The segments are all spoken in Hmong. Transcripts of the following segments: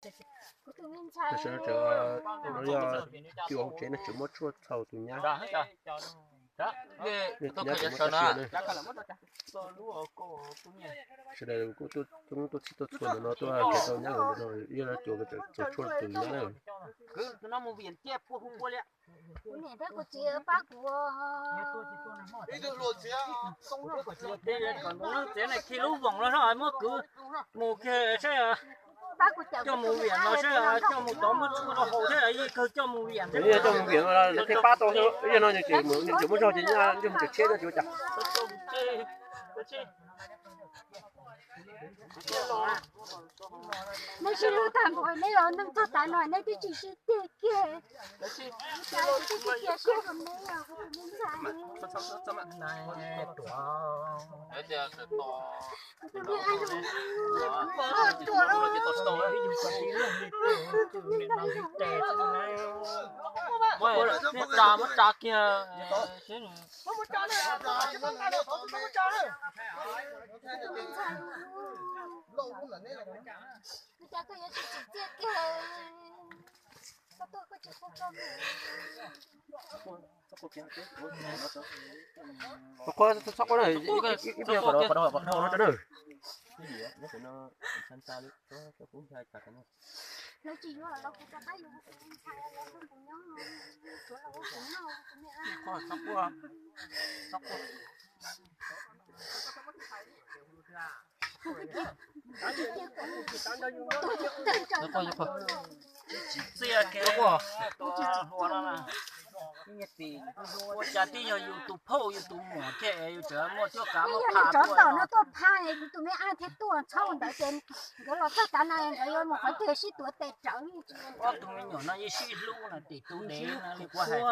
Sawv daws no yog cua hauv tsev no tseem muab tshuaj txhaum tus nyab. Nws tus nyab tseem muab txav sia na. Sawv daws kuj tuaj txhij tuaj txhua ntawm no tuaj nrhiav tau nyab lawm no, yog no cua txaus tshuaj tus nyab na. Kuv niam thiab kuv txiv pab kuv. Txiv na khi lub voos los muab kwv mus kiag saib, coj mus viam no saib, coj mus tod muab tshuaj rau haus thiab, yeej kawg coj mus viam thiab. Coj mus viam no lawv thiaj pab tau, yog no nws tseem muab zog ces nws mus tseem tshiab no tsis ua cas. Neb sib hlub tag npaum li os, neeg txog tav no neb twb tsis sib ceg kiag. Cas twb tsis cia siab rau neb os, kuv tus me ntxhais. Muab tsa, muab tsa kiag. Txhob quaj, txhob quaj na, ib pliag kom dhau no tso na. Lawv tsis yuav los kuv rov qab yuav kuv tus me ntxhais los nrog kuv nyob, tshuav los ua kuv noj kuv me a. Txiv txiaj kev hlua no na. Ua cas twb yog yus tus phauj yus tus muam thiaj yus tseem muaj cuab kav muab pha tsov tom no tuaj pha, kuv tus me ab thiaj tuaj txhob ua ntawd ces nkawd los txog tav no nkawd yuav mus qhov twg sib tuav tes rawv. Ob tug me nyuam no yeej sib hlub no tim tus dev no li kuv hais.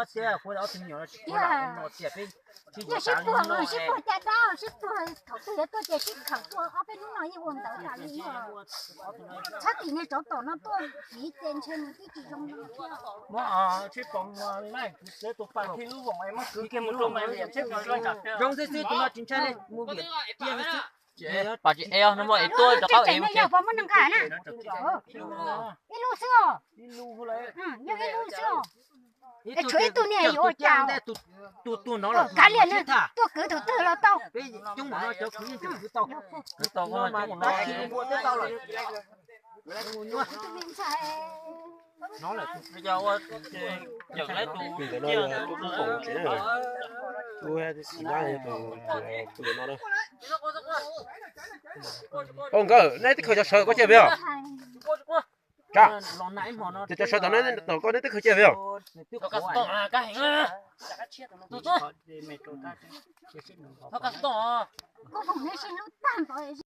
Ob tug me nyuam no tsis ua lam no tias peb Yog sib puag, sib puag caj dab, sib puag thaum twg yuav tuaj ces sib khawm tuaj, ob peb hnub no yeej ua ntawd tas li. Txhob tim niag tsov tom no tuaj, vim ces ntshe nws twb tsis zoo li thiab. Muab tsheb poos laij kuv txiav tus pas khi lub voos es muab kwv kiag mus rau mas tsheb poos zoo xwb xwb, tus no tsis ntshai li, mus viam tiag xwb. Pas tsis ev no muaj es tuaj rov qab ev mus. Yog pov muab nws nqa na. Ib lub xwb os. Yog ib lub xwb os. Es tshuav ib tug niag yuav ua cas. Tus tuag no los kav liam na, tuaj kwv thaum twg los tau. Peb coob no cov kwv yeej tseem kwv tau. Kwv tau mas tag kis npua twb tau lawm. Ntawm no tub tub foom tsev na, tub xim nyab tus ntawm no na. Nkawd, nej twb khaws cov sawv koj cia peb os. Tsam, ces cov sawv tom no tom koj neb twb khaws cia peb os.